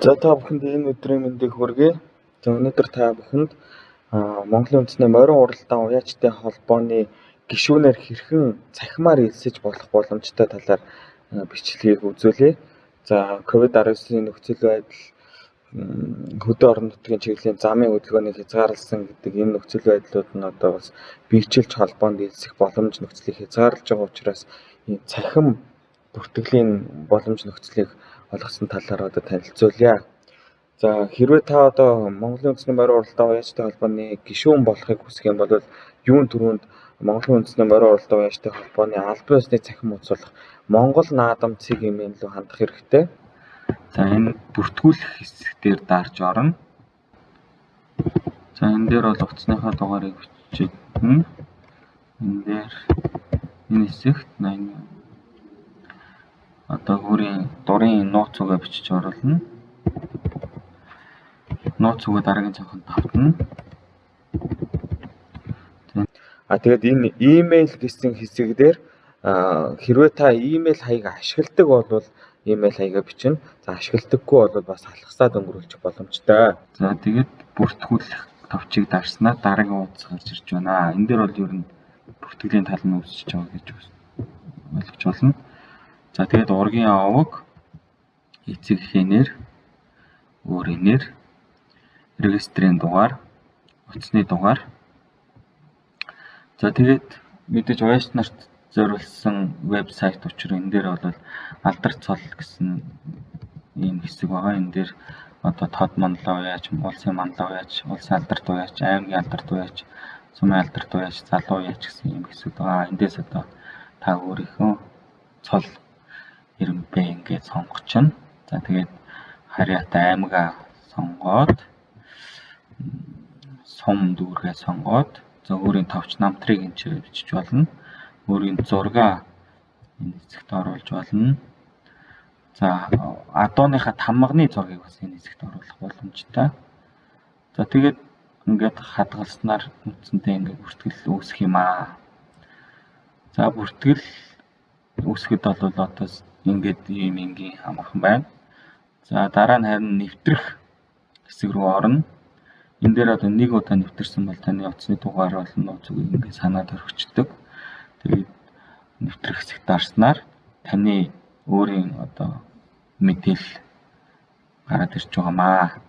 За, та бүхэнд энэ өдрийн мэндийг хүргэе. За, өнөөдөр та бүхэнд Монголын үндэсний морин уралдаан уяачтай холбооны гишүүнээр хэрхэн цахимаар элсэж болох боломжтой талаар бичлэгийг үзүүлье. За, COVID-19-ийн нөхцөл байдал, хөдөө орон нутгийн чиглэлийн замын хөдөлгөөнийг хязгаарласан гэдэг энэ нөхцөл байдлууд нь одоо бас биежилж холбоонд элсэх боломж нөхцөлийг хязгаарлаж байгаа учраас ийм цахим бүртгэлийн боломж нөхцөлийг олгосон талаар одоо танилцуулъя. За, хэрвээ та одоо Монголын үндэсний морин уралдаан уяачтай холбооны гишүүн болохыг хүсэх юм бол юун түрүүнд Монголын үндэсний морин уралдаан уяачтай холбооны албан ёсны цахим хуудас болох Монгол наадам цэг имэйл рүү хандах хэрэгтэй. За, энэ бүртгүүлэх хэсэг дээр дарж орно. За, энэ дээр бол утасныхаа дугаарыг бичигдэнэ. Энэ дээр энэ хэсэгт 80 одоо өөрийн дурын нууц үгээ бичиж оруулна. Нууц үгээ дараагийн цонхонд давтана. А тэгээд энэ имэйл гэсэн хэсэг дээр хэрвээ та имэйл хаяг ашигладаг бол имэйл хаягаа бичнэ. За, ашигладаггүй бол бас алгасаад өнгөрүүлчих боломжтой. За, тэгээд бүртгүүлэх товчийг дарснаар дараагийн хуудас гарч ирж байна. Энэ дээр бол ер нь бүртгэлийн тал нь үүсэж байгаа гэж ойлгож байна. За, тэгээд ургийн овог, эцэг эхийн нэр, өөрийн нэр, регистрийн дугаар, утасны дугаар. За, тэгээд мэдээж уяач нарт зориулсан вебсайт учраас энэ дээр бол алдар цол гэсэн ийм хэсэг байгаа. Энэ дээр одоо тод манлай уяач, улсын манлай уяач, улсын алдарт уяач, аймгийн алдарт уяач, сумын алдарт уяач, залуу уяач гэсэн ийм хэсэг байгаа. Эндээс одоо та өөрийнхөө цол ирэмбэ ингээд сонгочихно. За, тэгээд харьяатай аймгаа сонгоод, сум дүүргээ сонгоод, за, өөрийн товч намтрыг энэ ч бичиж болно. Өөрийн зургаа энэ хэсэгт оруулж болно. За, адууныхаа тамганы зургийг бас энэ хэсэгт оруулах боломжтой. За, тэгээд ингээд хадгалснаар үндсэндээ ингээд бүртгэл үүсэх юм аа. За, бүртгэл үүсгэхэд бол одоо ингээд ийм энгийн амархан байна. За, дараа нь харин нэвтрэх хэсэг рүү орно. Энэ дээр одоо нэг удаа нэвтэрсэн бол таны утасны дугаар болон нууц үгийг ингээд санаад орхичдог. Тэгээд нэвтрэх хэсэгт дарснаар таны өөрийн одоо мэдээлэл гараад ирж байгаамаа.